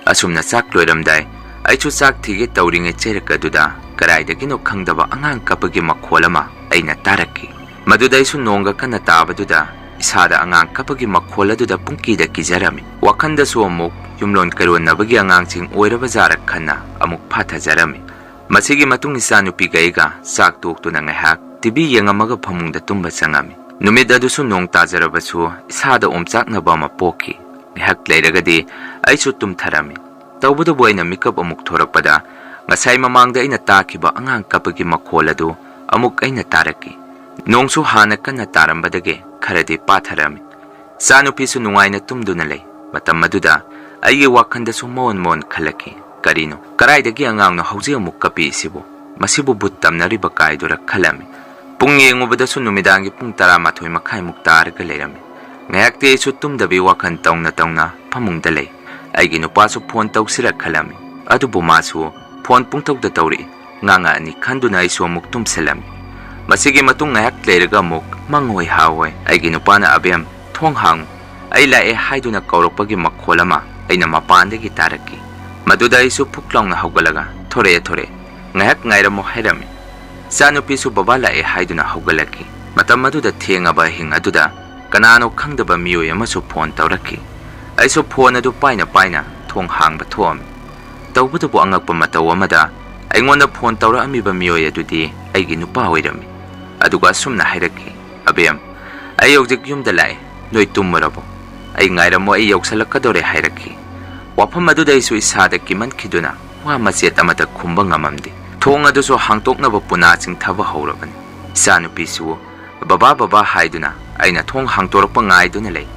ꯑꯁꯨꯝꯅ ꯆꯥꯛ ꯂꯣꯏꯔꯝꯗꯥꯏ ꯑꯩꯁꯨ ꯆꯥꯛ ꯊꯤꯒꯦ ꯇꯧꯔꯤꯉꯩ ꯆꯩꯔꯛ ꯑꯗꯨꯗ ꯀꯗꯥꯏꯗꯒꯤꯅꯣ ꯈꯪꯗꯕ ꯑꯉꯥꯡ ꯀꯞꯄꯒꯤ ꯃꯈꯣꯜ ꯑꯃ ꯑꯩꯅ ꯇꯥꯔꯛꯈꯤ꯫ ꯃꯗꯨꯗ ꯑꯩꯁꯨ ꯅꯣꯡꯒ ꯀꯟꯅ ꯇꯥꯕꯗꯨꯗ ꯏꯁꯥꯗ ꯑꯉꯥꯡ ꯀꯞꯄꯒꯤ ꯃꯈꯣꯜ ꯑꯗꯨꯗ ꯄꯨꯡꯀꯤꯗ ꯀꯤꯖꯔꯝꯃꯤ꯫ ꯋꯥꯈꯜꯗꯁꯨ ꯑꯃꯨꯛ ꯌꯨꯝꯂꯣꯟ ꯀꯩꯔꯣꯟꯅꯕꯒꯤ ꯑꯉꯥꯡꯁꯤꯡ ꯑꯣꯏꯔꯕ ꯖꯥꯔ ꯈꯟꯅ ꯑꯃꯨꯛ ꯐꯥꯊꯖꯔꯝꯃꯤ꯫ ꯃꯁꯤꯒꯤ ꯃꯇꯨꯡ ꯏꯆꯥꯅꯨꯄꯤꯒ ꯑꯩꯒ ꯆꯥꯛ ꯇꯣꯛꯇꯨꯅ ꯉꯥꯏꯍꯥꯛ ꯇꯤ ꯚꯤ ꯌꯦꯡꯉꯝꯃꯒ ꯐꯃꯨꯡꯗ ꯇꯨꯝꯕ ꯆꯪꯉꯝꯃꯤ꯫ ꯅꯨꯃꯤꯠ ꯑꯗꯨꯁꯨ ꯅꯣꯡ ꯇꯥꯖꯔꯕꯁꯨ ꯏꯁꯥꯗ ꯑꯣꯝꯆꯥꯛꯅꯕ ꯑꯃ ꯄꯣꯛꯈꯤ꯫ ꯉꯥꯏꯍꯥꯛ ꯂꯩꯔꯒꯗꯤ ꯑꯩꯁꯨ ꯇꯨꯝꯊꯔꯝꯃꯤ꯫ ꯇꯧꯕꯇꯕꯨ ꯑꯩꯅ ꯃꯤꯀꯞ ꯑꯃꯨꯛ ꯊꯣꯔꯛꯄꯗ ꯉꯁꯥꯏ ꯃꯃꯥꯡꯗ ꯑꯩꯅ ꯇꯥꯈꯤꯕ ꯑꯉꯥꯡ ꯀꯞꯄꯒꯤ ꯃꯈꯣꯜ ꯑꯗꯨ ꯑꯃꯨꯛ ꯑꯩꯅ ꯇꯥꯔꯛꯈꯤ꯫ ꯅꯣꯡꯁꯨ ꯍꯥꯟꯅ ꯀꯟꯅ ꯇꯥꯔꯝꯕꯗꯒꯤ ꯈꯔꯗꯤ ꯄꯥꯊꯔꯝꯃꯤ꯫ ꯏꯆꯥꯅꯨꯄꯤꯁꯨ ꯅꯨꯡꯉꯥꯏꯅ ꯇꯨꯝꯗꯨꯅ ꯂꯩ꯫ ꯃꯇꯝ ꯑꯗꯨꯗ ꯑꯩꯒꯤ ꯋꯥꯈꯜꯗꯁꯨ ꯃꯑꯣꯟ ꯃꯑꯣꯟ ꯈꯜꯂꯛꯈꯤ꯫ ꯀꯔꯤꯅꯣ? ꯀꯗꯥꯏꯗꯒꯤ ꯑꯉꯥꯡꯅꯣ ꯍꯧꯖꯤꯛ ꯑꯃꯨꯛ ꯀꯞꯄꯤꯁꯤꯕꯨ? ꯃꯁꯤꯕꯨ ꯚꯨꯠ ꯇꯝꯅꯔꯤꯕ ꯀꯥꯏꯗꯨꯔ ꯈꯜꯂꯝꯃꯤ꯫ ꯄꯨꯡ ꯌꯦꯡꯉꯨꯕꯗꯁꯨ ꯅꯨꯃꯤꯗꯥꯡꯒꯤ ꯄꯨꯡ ꯇꯔꯥꯃꯥꯊꯣꯏ ꯃꯈꯥꯏꯃꯨꯛ ꯇꯥꯔꯒ ꯂꯩꯔꯝꯃꯤ꯫ ꯉꯥꯏꯍꯥꯛꯇꯤ ꯑꯩꯁꯨ ꯇꯨꯝꯗꯕꯤ ꯋꯥꯈꯜ ꯇꯧꯅ ꯇꯧꯅ ꯐꯃꯨꯡꯗ ꯂꯩ꯫ ꯑꯩꯒꯤ ꯅꯨꯄꯥꯁꯨ ꯐꯣꯟ ꯇꯧꯁꯤꯔ ꯈꯜꯂꯝꯃꯤ꯫ ꯑꯗꯨꯕꯨ ꯃꯥꯁꯨ ꯐꯣꯟ ꯄꯨꯡꯇꯧꯗ ꯇꯧꯔꯛꯏ꯫ ꯉꯥꯡꯉꯛꯑꯅꯤ ꯈꯟꯗꯨꯅ ꯑꯩꯁꯨ ꯑꯃꯨꯛ ꯇꯨꯝꯁꯤꯜꯂꯝꯃꯤ꯫ ꯃꯁꯤꯒꯤ ꯃꯇꯨꯡ ꯉꯥꯏꯍꯥꯛ ꯂꯩꯔꯒ ꯑꯃꯨꯛ ꯃꯪ ꯍꯣꯏ ꯍꯥ ꯍꯣꯏ ꯑꯩꯒꯤ ꯅꯨꯄꯥꯅ "ꯑꯕꯦꯝ, ꯊꯣꯡ ꯍꯥꯡꯉꯨ, ꯑꯩ ꯂꯥꯛꯑꯦ" ꯍꯥꯏꯗꯨꯅ ꯀꯧꯔꯛꯄꯒꯤ ꯃꯈꯣꯜ ꯑꯃ ꯑꯩꯅ ꯃꯄꯥꯟꯗꯒꯤ ꯇꯥꯔꯛꯈꯤ꯫ ꯃꯗꯨꯗ ꯑꯩꯁꯨ ꯐꯨꯛ ꯂꯥꯎꯅ ꯍꯧꯒꯠꯂꯒ "ꯊꯣꯔꯛꯑꯦ, ꯊꯣꯔꯛꯑꯦ, ꯉꯥꯏꯍꯥꯛ ꯉꯥꯏꯔꯝꯃꯣ" ꯍꯥꯏꯔꯝꯃꯤ꯫ ꯏꯆꯥꯅꯨꯄꯤꯁꯨ "ꯕꯕꯥ ꯂꯥꯛꯑꯦ" ꯍꯥꯏꯗꯨꯅ ꯍꯧꯒꯠꯂꯛꯈꯤ꯫ ꯃꯇꯝ ꯑꯗꯨꯗ ꯊꯦꯡꯉꯕ ꯑꯍꯤꯡ ꯑꯗꯨꯗ ꯀꯅꯥꯅꯣ ꯈꯪꯗꯕ ꯃꯤꯑꯣꯏ ꯑꯃꯁꯨ ꯐꯣꯟ ꯇꯧꯔꯛꯈꯤ꯫ ꯑꯩꯁꯨ ꯐꯣꯟ ꯑꯗꯨ ꯄꯥꯏꯅ ꯄꯥꯏꯅ ꯊꯣꯡ ꯍꯥꯡꯕ ꯊꯣꯛꯑꯝꯃꯤ꯫ ꯇꯧꯕꯇꯕꯨ ꯑꯉꯛꯄ ꯃꯇꯧ ꯑꯃꯗ ꯑꯩꯉꯣꯟꯗ ꯐꯣꯟ ꯇꯧꯔꯛꯑꯝꯃꯤꯕ ꯃꯤꯑꯣꯏ ꯑꯗꯨꯗꯤ ꯑꯩꯒꯤ ꯅꯨꯄꯥ ꯑꯣꯏꯔꯝꯃꯤ꯫ ꯑꯗꯨꯒ ꯑꯁꯨꯝꯅ ꯍꯥꯏꯔꯛꯈꯤ, "ꯑꯕꯦꯝ, ꯑꯩ ꯍꯧꯖꯤꯛ ꯌꯨꯝꯗ ꯂꯥꯛꯑꯦ, ꯅꯣꯏ ꯇꯨꯝꯃꯨꯔꯕꯣ? ꯑꯩ ꯉꯥꯏꯔꯝꯃꯣ, ꯑꯩ ꯌꯧꯁꯜꯂꯛꯀꯗꯧꯔꯦ" ꯍꯥꯏꯔꯛꯈꯤ꯫ ꯋꯥꯐꯝ ꯑꯗꯨꯗ ꯑꯩꯁꯨ ꯏꯁꯥꯗ ꯀꯤꯃꯟꯈꯤꯗꯨꯅ ꯋꯥ ꯃꯆꯦꯠ ꯑꯃꯠꯇ ꯈꯨꯝꯕ ꯉꯝꯃꯝꯗꯦ꯫ ꯊꯣꯡ ꯑꯗꯨꯁꯨ ꯍꯥꯡꯇꯣꯛꯅꯕ ꯄꯨꯅꯥ ꯆꯤꯡꯊꯕ ꯍꯧꯔꯕꯅꯤ꯫ ꯏꯆꯥꯅꯨꯄꯤꯁꯨ "ꯕꯕꯥ, ꯕꯕꯥ" ꯍꯥꯏꯗꯨꯅ ꯑꯩꯅ ꯊꯣꯡ ꯍꯥꯡꯇꯣꯔꯛꯄ ꯉꯥꯏꯗꯨꯅ ꯂꯩ꯫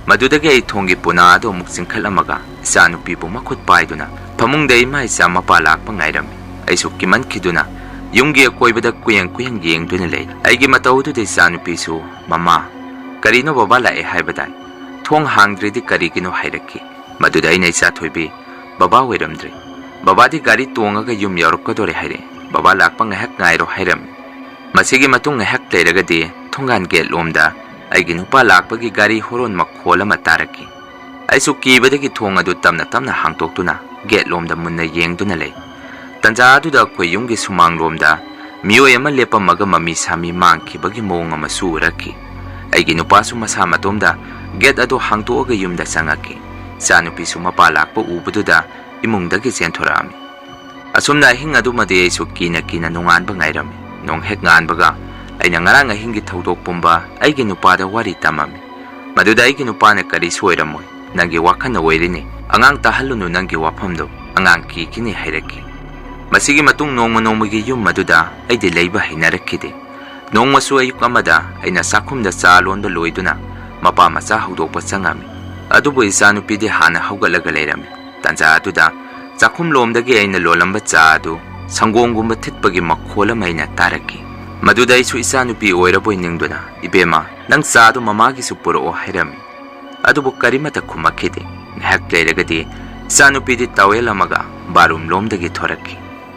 ꯃꯗꯨꯗꯒꯤ ꯑꯩ ꯊꯣꯡꯒꯤ ꯄꯨꯅꯥ ꯑꯗꯨ ꯑꯃꯨꯛ ꯆꯤꯡꯈꯠꯂꯝꯃꯒ ꯏꯆꯥꯅꯨꯄꯤꯕꯨ ꯃꯈꯨꯠ ꯄꯥꯏꯗꯨꯅ ꯐꯃꯨꯡꯗ ꯏꯃꯥ ꯏꯆꯥ ꯃꯄꯥ ꯂꯥꯛꯄ ꯉꯥꯏꯔꯝꯃꯤ꯫ ꯑꯩꯁꯨ ꯀꯤꯃꯟꯈꯤꯗꯨꯅ ꯌꯨꯝꯒꯤ ꯑꯀꯣꯏꯕꯗ ꯀꯨꯌꯦꯡ ꯀꯨꯌꯦꯡ ꯌꯦꯡꯗꯨꯅ ꯂꯩ꯫ ꯑꯩꯒꯤ ꯃꯇꯧ ꯑꯗꯨꯗ ꯏꯆꯥꯅꯨꯄꯤꯁꯨ, "ꯃꯃꯥ, ꯀꯔꯤꯅꯣ ꯕꯕꯥ ꯂꯥꯛꯑꯦ ꯍꯥꯏꯕꯗꯥꯏ? ꯊꯣꯡ ꯍꯥꯡꯗ꯭ꯔꯤꯗꯤ ꯀꯔꯤꯒꯤꯅꯣ?" ꯍꯥꯏꯔꯛꯈꯤ꯫ ꯃꯗꯨꯗ ꯑꯩꯅ, "ꯏꯆꯥ ꯊꯣꯏꯕꯤ, ꯕꯕꯥ ꯑꯣꯏꯔꯝꯗ꯭ꯔꯦ꯫ ꯕꯕꯥꯗꯤ ꯒꯥꯔꯤ ꯇꯣꯡꯉꯒ ꯌꯨꯝ ꯌꯧꯔꯛꯀꯗꯣꯔꯦ ꯍꯥꯏꯔꯦ꯫ ꯕꯕꯥ ꯂꯥꯛꯄ ꯉꯥꯏꯍꯥꯛ ꯉꯥꯏꯔꯣ" ꯍꯥꯏꯔꯝꯃꯤ꯫ ꯃꯁꯤꯒꯤ ꯃꯇꯨꯡ ꯉꯥꯏꯍꯥꯛ ꯂꯩꯔꯒꯗꯤ ꯊꯣꯡꯒꯥꯟ ꯒꯦꯠ ꯂꯣꯝꯗ ꯑꯩꯒꯤ ꯅꯨꯄꯥ ꯂꯥꯛꯄꯒꯤ ꯒꯥꯔꯤ ꯍꯣꯔꯣꯟ ꯃꯈꯣꯜ ꯑꯃ ꯇꯥꯔꯛꯈꯤ꯫ ꯑꯩꯁꯨ ꯀꯤꯕꯗꯒꯤ ꯊꯣꯡ ꯑꯗꯨ ꯇꯞꯅ ꯇꯞꯅ ꯍꯥꯡꯇꯣꯛꯇꯨꯅ ꯒꯦꯠ ꯂꯣꯝꯗ ꯃꯨꯟꯅ ꯌꯦꯡꯗꯨꯅ ꯂꯩ꯫ ꯇꯟꯖꯥ ꯑꯗꯨꯗ ꯑꯩꯈꯣꯏ ꯌꯨꯝꯒꯤ ꯁꯨꯃꯥꯡꯂꯣꯝꯗ ꯃꯤꯑꯣꯏ ꯑꯃ ꯂꯦꯞꯄꯝꯃꯒ ꯃꯃꯤ ꯁꯥꯃꯤ ꯃꯥꯡꯈꯤꯕꯒꯤ ꯃꯑꯣꯡ ꯑꯃꯁꯨ ꯎꯔꯛꯈꯤ꯫ ꯑꯩꯒꯤ ꯅꯨꯄꯥꯁꯨ ꯃꯁꯥ ꯃꯇꯣꯝꯗ ꯒꯦꯠ ꯑꯗꯨ ꯍꯥꯡꯗꯣꯛꯑꯒ ꯌꯨꯝꯗ ꯆꯪꯉꯛꯈꯤ꯫ ꯏꯆꯥꯅꯨꯄꯤꯁꯨ ꯃꯄꯥ ꯂꯥꯛꯄ ꯎꯕꯗꯨꯗ ꯏꯃꯨꯡꯗꯒꯤ ꯆꯦꯟꯊꯣꯔꯛꯑꯝꯃꯤ꯫ ꯑꯁꯨꯝꯅ ꯑꯍꯤꯡ ꯑꯗꯨꯃꯗꯤ ꯑꯩꯁꯨ ꯀꯤꯅ ꯀꯤꯅ ꯅꯣꯡꯉꯥꯟꯕ ꯉꯥꯏꯔꯝꯃꯤ꯫ ꯅꯣꯡ ꯍꯦꯛ ꯉꯥꯟꯕꯒ ꯑꯩꯅ ꯉꯔꯥꯡ ꯑꯍꯤꯡꯒꯤ ꯊꯧꯗꯣꯛ ꯄꯨꯝꯕ ꯑꯩꯒꯤ ꯅꯨꯄꯥꯗ ꯋꯥꯔꯤ ꯇꯝꯃꯝꯃꯤ꯫ ꯃꯗꯨꯗ ꯑꯩꯒꯤ ꯅꯨꯄꯥꯅ "ꯀꯔꯤꯁꯨ ꯑꯣꯏꯔꯝꯃꯣꯏ, ꯅꯪꯒꯤ ꯋꯥꯈꯜꯅ ꯑꯣꯏꯔꯤꯅꯤ, ꯑꯉꯥꯡ ꯇꯥꯍꯜꯂꯨꯅꯨ ꯅꯪꯒꯤ ꯋꯥꯐꯝꯗꯣ, ꯑꯉꯥꯡ ꯀꯤꯈꯤꯅꯤ" ꯍꯥꯏꯔꯛꯈꯤ꯫ ꯃꯁꯤꯒꯤ ꯃꯇꯨꯡ ꯅꯣꯡꯃ ꯅꯣꯡꯃꯒꯤ ꯌꯨꯝ ꯑꯗꯨꯗ ꯑꯩꯗꯤ ꯂꯩꯕ ꯍꯩꯅꯔꯛꯈꯤꯗꯦ꯫ ꯅꯣꯡꯃꯁꯨ ꯑꯌꯨꯛ ꯑꯃꯗ ꯑꯩꯅ ꯆꯥꯛꯈꯨꯝꯗ ꯆꯥ ꯂꯣꯟꯕ ꯂꯣꯏꯗꯨꯅ ꯃꯄꯥ ꯃꯆꯥ ꯍꯧꯗꯣꯛꯄ ꯆꯪꯉꯝꯃꯤ꯫ ꯑꯗꯨꯕꯨ ꯏꯆꯥꯅꯨꯄꯤꯗꯤ ꯍꯥꯟꯅ ꯍꯧꯒꯠꯂꯒ ꯂꯩꯔꯝꯃꯤ꯫ ꯇꯥꯟꯖꯥ ꯑꯗꯨꯗ ꯆꯥꯛꯈꯨꯝ ꯂꯣꯝꯗꯒꯤ ꯑꯩꯅ ꯂꯣꯜꯂꯝꯕ ꯆꯥ ꯑꯗꯨ ꯁꯪꯒꯣꯝꯒꯨꯝꯕ ꯊꯤꯠꯄꯒꯤ ꯃꯈꯣꯜ ꯑꯃ ꯑꯩꯅ ꯇꯥꯔꯛꯈꯤ꯫ ꯃꯗꯨꯗ ꯑꯩꯁꯨ ꯏꯆꯥꯅꯨꯄꯤ ꯑꯣꯏꯔꯕꯣꯏ ꯅꯤꯡꯗꯨꯅ, "ꯏꯕꯦꯝꯃ, ꯅꯪ ꯆꯥꯗꯨ ꯃꯃꯥꯒꯤꯁꯨ ꯄꯨꯔꯛꯑꯣ" ꯍꯥꯏꯔꯝꯃꯤ꯫ ꯑꯗꯨꯕꯨ ꯀꯔꯤꯃꯠꯇ ꯈꯨꯝꯃꯛꯈꯤꯗꯦ꯫ ꯉꯥꯏꯍꯥꯛ ꯂꯩꯔꯒꯗꯤ ꯏꯆꯥꯅꯨꯄꯤꯗꯤ ꯇꯥꯋꯦꯜ ꯑꯃꯒ ꯕꯥꯔꯨꯝ ꯂꯣꯝꯗꯒꯤ ꯊꯣꯔꯛꯈꯤ꯫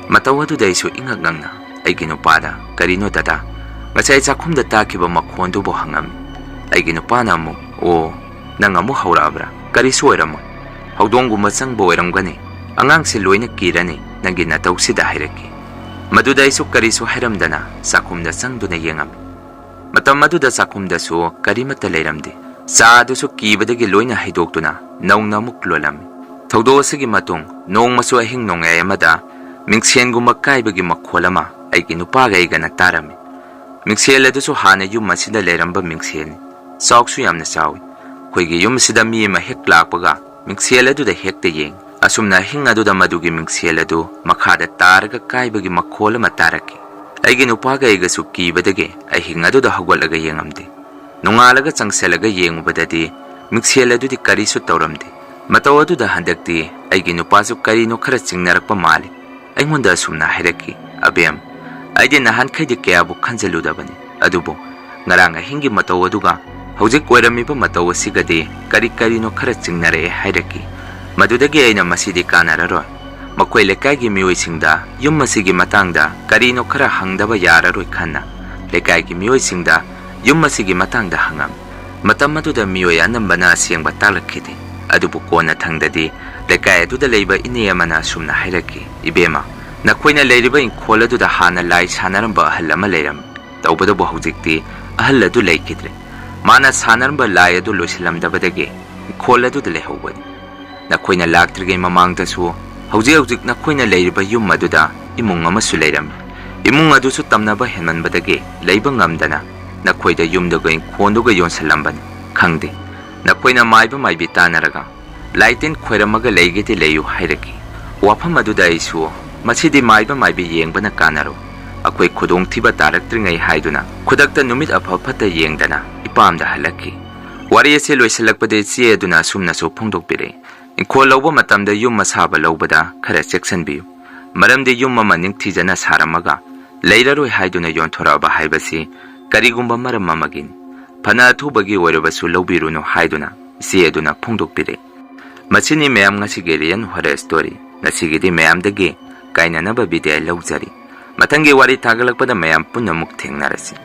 ꯃꯇꯧ ꯑꯗꯨꯗ ꯑꯩꯁꯨ ꯏꯉꯛ ꯉꯛꯅ ꯑꯩꯒꯤ ꯅꯨꯄꯥꯗ, "ꯀꯔꯤꯅꯣ ꯗꯗꯥ? ꯉꯁꯥꯏ ꯆꯥꯛꯈꯨꯝꯗ ꯇꯥꯈꯤꯕ ꯃꯈꯣꯟꯗꯨꯕꯨ?" ꯍꯪꯉꯝꯃꯤ꯫ ꯑꯩꯒꯤ ꯅꯨꯄꯥꯅ ꯑꯃꯨꯛ, "ꯑꯣ, ꯅꯪ ꯑꯃꯨꯛ ꯍꯧꯔꯛꯑꯕ꯭ꯔꯥ? ꯀꯔꯤꯁꯨ ꯑꯣꯏꯔꯝꯃꯣꯏ꯫ ꯍꯧꯗꯣꯡꯒꯨꯝꯕ ꯆꯪꯕ ꯑꯣꯏꯔꯝꯒꯅꯤ꯫ ꯑꯉꯥꯡꯁꯦ ꯂꯣꯏꯅ ꯀꯤꯔꯅꯤ ꯅꯪꯒꯤ ꯅꯇꯧꯁꯤꯗ" ꯍꯥꯏꯔꯛꯈꯤ꯫ ꯃꯗꯨꯗ ꯑꯩꯁꯨ ꯀꯔꯤꯁꯨ ꯍꯥꯏꯔꯝꯗꯅ ꯆꯥꯛꯈꯨꯝꯗ ꯆꯪꯗꯨꯅ ꯌꯦꯡꯉꯝꯃꯤ꯫ ꯃꯇꯝ ꯑꯗꯨꯗ ꯆꯥꯛꯈꯨꯝꯗꯁꯨ ꯀꯔꯤꯃꯠꯇ ꯂꯩꯔꯝꯗꯦ꯫ ꯆꯥ ꯑꯗꯨꯁꯨ ꯀꯤꯕꯗꯒꯤ ꯂꯣꯏꯅ ꯍꯩꯗꯣꯛꯇꯨꯅ ꯅꯧꯅ ꯑꯃꯨꯛ ꯂꯣꯜꯂꯝꯃꯤ꯫ ꯊꯧꯗꯣꯛ ꯑꯁꯤꯒꯤ ꯃꯇꯨꯡ ꯅꯣꯡꯃꯁꯨ ꯑꯍꯤꯡ ꯅꯣꯡꯌꯥꯏ ꯑꯃꯗ ꯃꯤꯡꯁꯦꯟꯒꯨꯝꯕ ꯀꯥꯏꯕꯒꯤ ꯃꯈꯣꯜ ꯑꯃ ꯑꯩꯒꯤ ꯅꯨꯄꯥꯒ ꯑꯩꯒꯅ ꯇꯥꯔꯝꯃꯤ꯫ ꯃꯤꯡꯁꯦꯜ ꯑꯗꯨꯁꯨ ꯍꯥꯟꯅ ꯌꯨꯝ ꯑꯁꯤꯗ ꯂꯩꯔꯝꯕ ꯃꯤꯡꯁꯦꯜꯅꯤ꯫ ꯆꯥꯎꯁꯨ ꯌꯥꯝꯅ ꯆꯥꯎꯏ꯫ ꯑꯩꯈꯣꯏꯒꯤ ꯌꯨꯝ ꯑꯁꯤꯗ ꯃꯤ ꯑꯃ ꯍꯦꯛ ꯂꯥꯛꯄꯒ ꯃꯤꯡꯁꯦꯜ ꯑꯗꯨꯗ ꯍꯦꯛꯇ ꯌꯦꯡꯏ꯫ ꯑꯁꯨꯝꯅ ꯑꯍꯤꯡ ꯑꯗꯨꯗ ꯃꯗꯨꯒꯤ ꯃꯤꯡꯁꯦꯜ ꯑꯗꯨ ꯃꯈꯥꯗ ꯇꯥꯔꯒ ꯀꯥꯏꯕꯒꯤ ꯃꯈꯣꯜ ꯑꯃ ꯇꯥꯔꯛꯈꯤ꯫ ꯑꯩꯒꯤ ꯅꯨꯄꯥꯒ ꯑꯩꯒꯁꯨ ꯀꯤꯕꯗꯒꯤ ꯑꯍꯤꯡ ꯑꯗꯨꯗ ꯍꯧꯒꯠꯂꯒ ꯌꯦꯡꯉꯝꯗꯦ꯫ ꯅꯣꯡꯉꯥꯜꯂꯒ ꯆꯪꯁꯤꯜꯂꯒ ꯌꯦꯡꯉꯨꯕꯗꯗꯤ ꯃꯤꯡꯁꯦꯜ ꯑꯗꯨꯗꯤ ꯀꯔꯤꯁꯨ ꯇꯧꯔꯝꯗꯦ꯫ ꯃꯇꯧ ꯑꯗꯨꯗ ꯍꯟꯗꯛꯇꯤ ꯑꯩꯒꯤ ꯅꯨꯄꯥꯁꯨ ꯀꯔꯤꯅꯣ ꯈꯔ ꯆꯤꯡꯅꯔꯛꯄ ꯃꯥꯜꯂꯤ꯫ ꯑꯩꯉꯣꯟꯗ ꯑꯁꯨꯝꯅ ꯍꯥꯏꯔꯛꯈꯤ, "ꯑꯕꯦꯝ, ꯑꯩꯗꯤ ꯅꯍꯥꯟꯈꯩꯗꯤ ꯀꯌꯥꯕꯨ ꯈꯟꯖꯜꯂꯨꯗꯕꯅꯤ, ꯑꯗꯨꯕꯨ ꯉꯔꯥꯡ ꯑꯍꯤꯡꯒꯤ ꯃꯇꯧ ꯑꯗꯨꯒ ꯍꯧꯖꯤꯛ ꯑꯣꯏꯔꯝꯃꯤꯕ ꯃꯇꯧ ꯑꯁꯤꯒꯗꯤ ꯀꯔꯤ ꯀꯔꯤꯅꯣ ꯈꯔ ꯆꯤꯡꯅꯔꯛꯑꯦ" ꯍꯥꯏꯔꯛꯈꯤ꯫ ꯃꯗꯨꯗꯒꯤ ꯑꯩꯅ "ꯃꯁꯤꯗꯤ ꯀꯥꯟꯅꯔꯔꯣꯏ꯫ ꯃꯈꯣꯏ ꯂꯩꯀꯥꯏꯒꯤ ꯃꯤꯑꯣꯏꯁꯤꯡꯗ ꯌꯨꯝ ꯑꯁꯤꯒꯤ ꯃꯇꯥꯡꯗ ꯀꯔꯤꯅꯣ ꯈꯔ ꯍꯪꯗꯕ ꯌꯥꯔꯔꯣꯏ" ꯈꯟꯅ ꯂꯩꯀꯥꯏꯒꯤ ꯃꯤꯑꯣꯏꯁꯤꯡꯗ ꯌꯨꯝ ꯑꯁꯤꯒꯤ ꯃꯇꯥꯡꯗ ꯍꯪꯉꯝꯃꯤ꯫ ꯃꯇꯝ ꯑꯗꯨꯗ ꯃꯤꯑꯣꯏ ꯑꯅꯝꯕꯅ ꯑꯁꯦꯡꯕ ꯇꯥꯛꯂꯛꯈꯤꯗꯦ꯫ ꯑꯗꯨꯕꯨ ꯀꯣꯟꯅꯊꯪꯗꯗꯤ ꯂꯩꯀꯥꯏ ꯑꯗꯨꯗ ꯂꯩꯕ ꯏꯅꯦ ꯑꯃꯅ ꯑꯁꯨꯝꯅ ꯍꯥꯏꯔꯛꯈꯤ, "ꯏꯕꯦꯝꯃ, ꯅꯈꯣꯏꯅ ꯂꯩꯔꯤꯕ ꯏꯪꯈꯣꯜ ꯑꯗꯨꯗ ꯍꯥꯟꯅ ꯂꯥꯏ ꯁꯥꯟꯅꯔꯝꯕ ꯑꯍꯜ ꯑꯃ ꯂꯩꯔꯝꯃꯤ꯫ ꯇꯧꯕꯇꯕꯨ ꯍꯧꯖꯤꯛꯇꯤ ꯑꯍꯜ ꯑꯗꯨ ꯂꯩꯈꯤꯗ꯭ꯔꯦ꯫ ꯃꯥꯅ ꯁꯥꯟꯅꯔꯝꯕ ꯂꯥꯏ ꯑꯗꯨ ꯂꯣꯏꯁꯤꯜꯂꯝꯗꯕꯗꯒꯤ ꯏꯪꯈꯣꯜ ꯑꯗꯨꯗ ꯂꯩꯍꯧꯕꯅꯤ꯫ ꯅꯈꯣꯏꯅ ꯂꯥꯛꯇ꯭ꯔꯤꯉꯩ ꯃꯃꯥꯡꯗꯁꯨ ꯍꯧꯖꯤꯛ ꯍꯧꯖꯤꯛ ꯅꯈꯣꯏꯅ ꯂꯩꯔꯤꯕ ꯌꯨꯝ ꯑꯗꯨꯗ ꯏꯃꯨꯡ ꯑꯃꯁꯨ ꯂꯩꯔꯝꯃꯤ꯫ ꯏꯃꯨꯡ ꯑꯗꯨꯁꯨ ꯇꯝꯅꯕ ꯍꯦꯟꯃꯟꯕꯗꯒꯤ ꯂꯩꯕ ꯉꯝꯗꯅ ꯅꯈꯣꯏꯗ ꯌꯨꯝꯗꯨꯒ ꯏꯪꯈꯣꯜꯗꯨꯒ ꯌꯣꯟꯁꯤꯜꯂꯝꯕꯅꯤ꯫ ꯈꯪꯗꯦ, ꯅꯈꯣꯏꯅ ꯃꯥꯏꯕ ꯃꯥꯏꯕꯤ ꯇꯥꯟꯅꯔꯒ ꯂꯥꯏ ꯇꯤꯟ ꯈꯣꯏꯔꯝꯃꯒ ꯂꯩꯒꯦꯗꯤ ꯂꯩꯌꯨ ꯍꯥꯏꯔꯛꯈꯤ꯫ ꯋꯥꯐꯝ ꯑꯗꯨꯗ ꯑꯩꯁꯨ ꯃꯁꯤꯗꯤ ꯃꯥꯏꯕ ꯃꯥꯏꯕꯤ ꯌꯦꯡꯕꯅ ꯀꯥꯟꯅꯔꯣꯏ, ꯑꯩꯈꯣꯏ ꯈꯨꯗꯣꯡꯊꯤꯕ ꯇꯥꯔꯛꯇ꯭ꯔꯤꯉꯩ ꯍꯥꯏꯗꯨꯅ ꯈꯨꯗꯛꯇ ꯅꯨꯃꯤꯠ ꯑꯐ ꯐꯠꯇ ꯌꯦꯡꯗꯅ ꯏꯄꯥꯝꯗ ꯍꯜꯂꯛꯈꯤ꯫ ꯋꯥꯔꯤ ꯑꯁꯤ ꯂꯣꯏꯁꯤꯜꯂꯛꯄꯗ ꯏꯆꯦ ꯑꯗꯨꯅ ꯑꯁꯨꯝꯅꯁꯨ ꯐꯣꯡꯗꯣꯛꯄꯤꯔꯛꯏ, ꯏꯪꯈꯣꯜ ꯂꯧꯕ ꯃꯇꯝꯗ ꯌꯨꯝ ꯑꯁꯥꯕ ꯂꯧꯕꯗ ꯈꯔ ꯆꯦꯛꯁꯤꯟꯕꯤꯌꯨ, ꯃꯔꯝꯗꯤ ꯌꯨꯝ ꯑꯃ ꯅꯤꯡꯊꯤꯖꯅ ꯁꯥꯔꯝꯃꯒ ꯂꯩꯔꯔꯣꯏ ꯍꯥꯏꯗꯨꯅ ꯌꯣꯟꯊꯣꯔꯛꯑꯕ ꯍꯥꯏꯕꯁꯤ ꯀꯔꯤꯒꯨꯝꯕ ꯃꯔꯝ ꯑꯃꯒꯤꯅꯤ꯫ ꯐꯅ ꯑꯊꯨꯕꯒꯤ ꯑꯣꯏꯔꯕꯁꯨ ꯂꯧꯕꯤꯔꯨꯅꯨ ꯍꯥꯏꯗꯨꯅ ꯏꯆꯦ ꯑꯗꯨꯅ ꯐꯣꯡꯗꯣꯛꯄꯤꯔꯛꯏ꯫ ꯃꯁꯤꯅꯤ ꯃꯌꯥꯝ ꯉꯁꯤꯒꯤ Real Horror Story꯫ ꯉꯁꯤꯒꯤꯗꯤ ꯃꯌꯥꯝꯗꯒꯤ ꯀꯥꯏꯅꯅꯕ ꯕꯤꯗꯥꯏ ꯂꯧꯖꯔꯤ꯫ ꯃꯊꯪꯒꯤ ꯋꯥꯔꯤ ꯊꯥꯒꯠꯂꯛꯄꯗ ꯃꯌꯥꯝ ꯄꯨꯟꯅ ꯑꯃꯨꯛ ꯊꯦꯡꯅꯔꯁꯤ꯫